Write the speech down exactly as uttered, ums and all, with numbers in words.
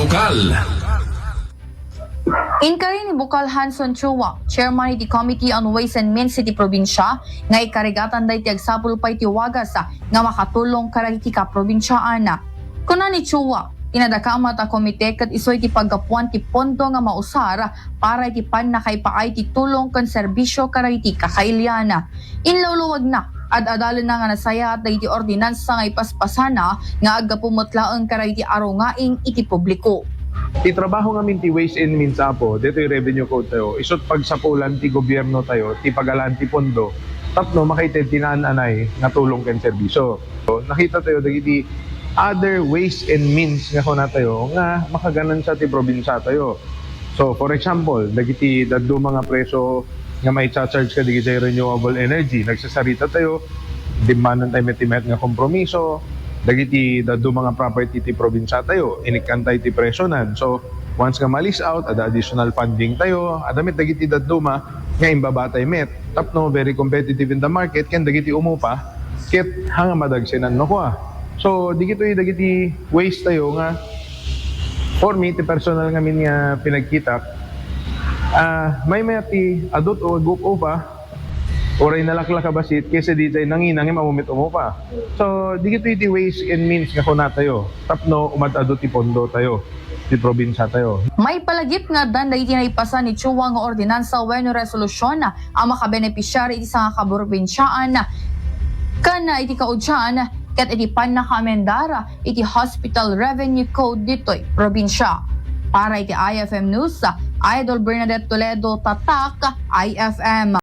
Bukal. Inkari ni Bukal Hanson Chua, chairman iti Committee on Ways and Means iti probinsya, nga ikarigatanda iti agsapul pay ti wagas nga makatulong kadagiti kaprobinsiaan. Kuna ni Chua, ti nadakamat a komite ket isu iti paggapuan ti pondo nga mausar para iti pannakaipaay ti tulong ken serbisio kadagiti kakailian. Inlawlawagna, ad-adalenna nga nasayaat dagiti ordinansa nga ipaspasana nga aggapu met laeng kadagiti arungaing iti publiko. Ti trabaho ngamin ti Ways and Means, Apo, ditoy revenue code tayo, isut pagsapulan ti gobyerno tayo ti pagalaan ti pondo tapno makaited ti naan-anay nga tulong ken serbisyo. So, nakita tayo dagiti other ways and means nga kuna tayo nga makaganansya ti probinsya tayo. So, for example, dagiti dadduma nga presyo nga mai-charge kadagiti renewable energy, nagsasarita tayo, dimmanan tayo met ti mayat nga kompromiso, dagiti dadduma nga property ti probinsya tayo, inikkan tayo ti presyonan. So, once nga ma-lease out, adda additional funding tayo, adda met dagiti dadduma nga imbaba tayo met tapno very competitive in the market, ken dagiti umupa, ket hanga madagsenan no kua. So, digitoy dagiti ways tayo nga, for me, ti personal ngamin nga pinagkitak, ah, maymayat ti adut o agup upa, uray nalaklak a bassit, kaysa di tayo nanginangem a umit umupa. So, digitoy ti ways and means nga kuna tayo, tapno umad-adu ti pondo tayo, ti probinsya tayo. Maipalagip nga addan dagiti naipasan ni Chua nga ordinansa wenno resolusyon a makabenepisiar iti sangakaprobinsiaan ken iti kaudian ket iti pannakaamendar iti Hospital Revenue Code ditoy probinsya. Para iti I F M News, Idol Bernadette Toledo, Tatak, I F M.